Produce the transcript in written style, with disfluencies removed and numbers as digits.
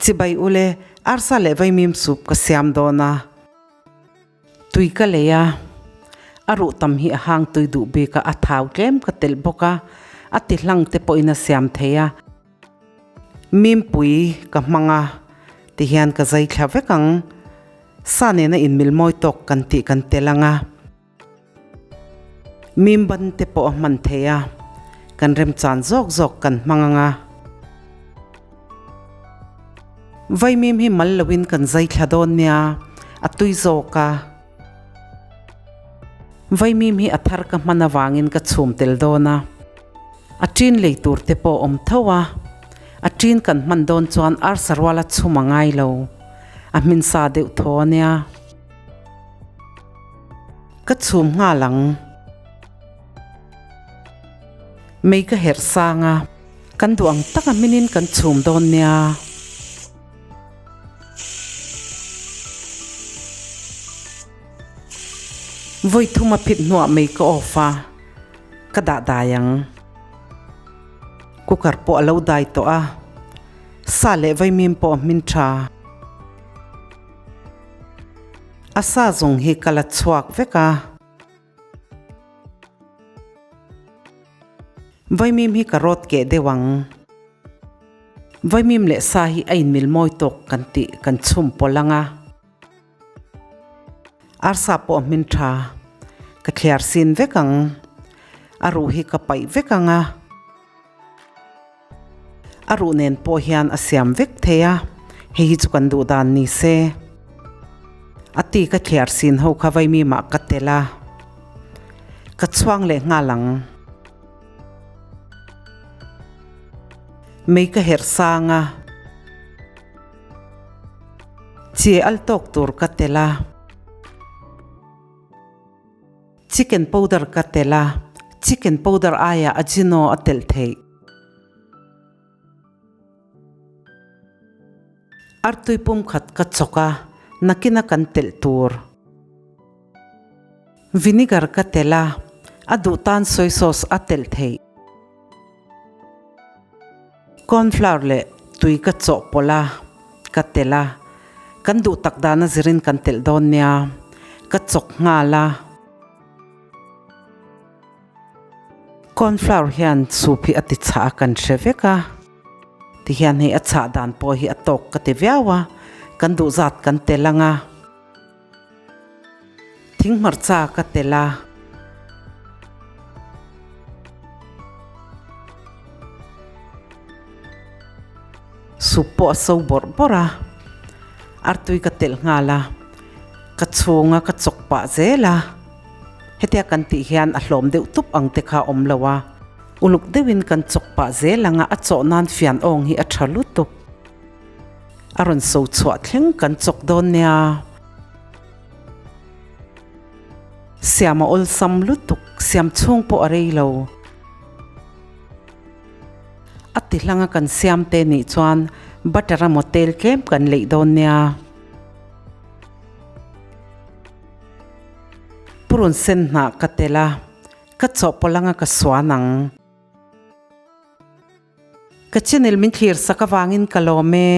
Chibai ule, arsa leh vaimim soup ka siam dawn a. Tui ka lei a, a ruh tam hi a hang tui duh bik a, a thau tlem ka telh bawk a, a ti hlang te pawhin a siam thei a. Mimpui ka hmang a, tihian ka zai thla vek ang. Sa nena inmil mawi tawk kan tih kan tel ang a. Mim ban te pawh a hman thei a, kan remchan zawk zawk kan hmang ang a. Vaimim hi mal loin kan zai thla dawn nia, a tui zawk a. Vaimim hi a thar ka hman avangin ka chhum tel dawn a, a ṭin lei tur te pawh awm tho a, a ṭin kan hman dawn chuan arsa ruala chhum a ngai lo, a hmin sa deuh thaw a nia. Ka chhum nghal ang. Mei ka herh sang a, kan duh ang taka hminin kan chhum dawn nia. Vawi thum a phit hnuah mei ka off a, ka dah dai ang. Cooker pawh a lo dai tawh a, sa leh vaimim pawh a hmin tha. A sa zawng hi ka la chhuak vek a. Vaimim hi ka rawt keh deuh ang. Vaimim leh sa hi a inmil mawi tawk kan tih kan chhum pawlh ang a. Arsa pawh a hmin tha. Ka thliar sin vek ang. A ruh hi ka paih vek ang a. A ruh nen pawh hian a siam vek thei a, hei hi chu kan duh dan ni se. A ti ka thliar sin ho kha vaimimah ka tel a, ka chhuang leh nghal ang. Mei ka herh sang a. Chi al tawk tur ka tel a. Chicken powder ka tel a, chicken powder aiah ajino a telh theih. Artui pumkhat ka chawk a, nakina kan telh tur. Vinegar ka tel a, a duh tan soy sauce a telh theih. Cornflour leh tui ka chawhpawlh a, ka telh a, kan duh tak dana zirin kan telh dawn nia, ka chawk nghal a. Cornflour hian soup hi a ti chhah a kan hre vek a, tihian hei a chhah dan pawh hi a tawk ka ti viau a, kan duh zat kan telh ang a. Thing hmarcha ka tel a. Soup pawh a so bawrh bawrh a, artui ka telh nghal a, ka chhunga ka chawk pah zel a, hetia kan tih hian a hlawm deuh tup ang te kha a awm lo a, uluk deuhin kan chawk pah zel ang a, a chawh nan fian awng hi a tha lutuk. A rawn so chhuah thleng kan chawk dawn nia. Siam a awlsam lutuk, siam chhung pawh a rei lo. A ti hlanga kan siam te nih chuan butter a motel tlem kan leih dawn nia. Purun sen hnah ka tel a, ka chawhpawlh anga ka suan ang. Ka channel min thlir sak avangin ka lawm e.